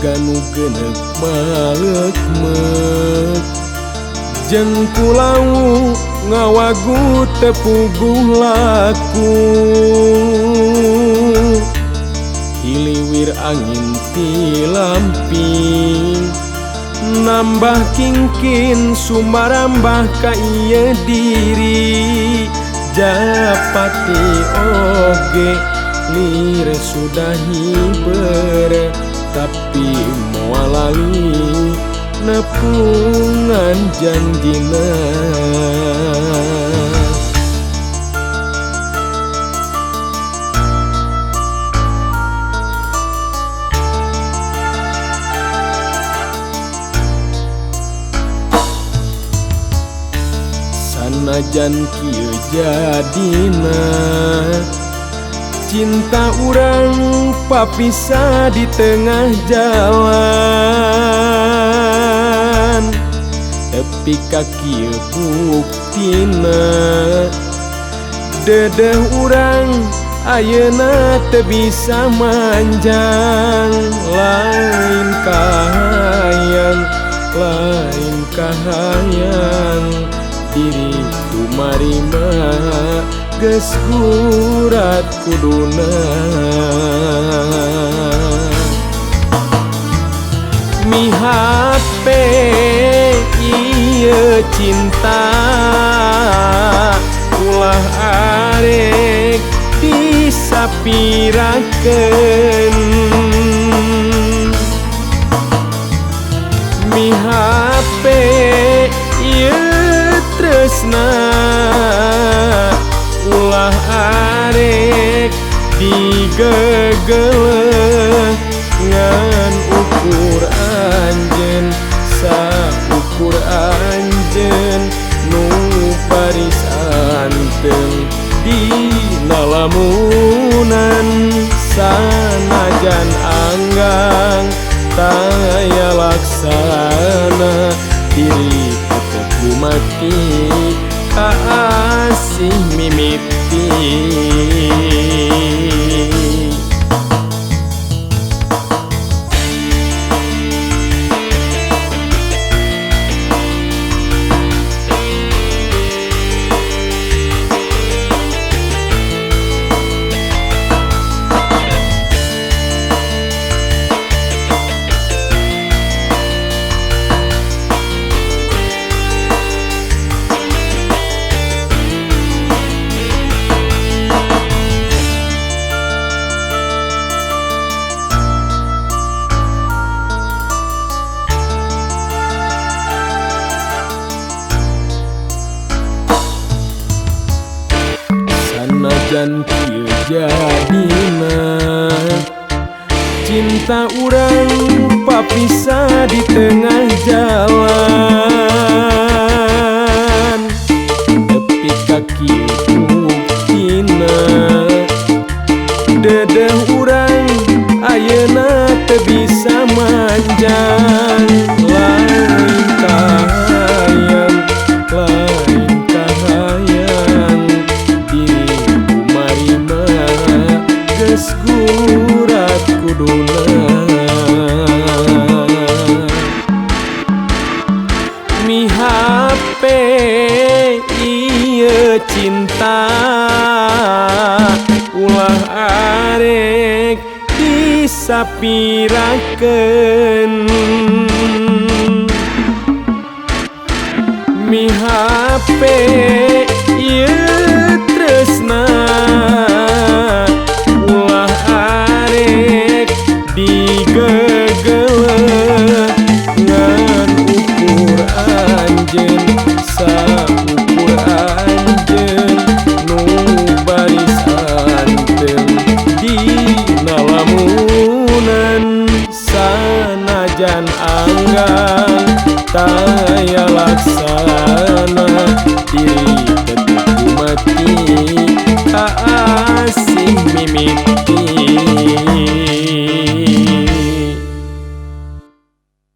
Siga nu geuneuk maleuk-meuk jeung kulau ngawagu teu puguh laku. Hiliwir angin ti lamping nambah kingkin sumarambah ka ieu diri. Japati oge lir sudah hiber tapi moal lali nepungan janjina. Sanajan kieu jadina cinta urang papisah di tengah jalan. Tepi ka kieu buktina dedeh urang ayeuna teu bisa manjang. Lain kahayang, lain kahayang diri kumarima geus gurat kuduna. Mihape ieu cinta ulah arek disapirakeun. Mihape ieu tresna ulah arek digegeleh. Ngan ukur anjeun saukur anjeun nu baris anteng dina lamunan. Sanajan anggang taya laksana diri tetep mati kaasih mimiti. Sanajan kieu jadina cinta urang papisah di tengah jalan. Tepi ka kieu buktina dedeh urang ayeuna teu bisa manjang. Lain kahayang, lain kahayang diri kumarima geus gurat kuduna. Mihape ieu cinta ulah arek disapirakeun. Mihape ieu tresna ulah arek digegeleh. Ngan ukur anjeun saukur anjeun nu baris anteng dina lamunan. Sanajan anggang taya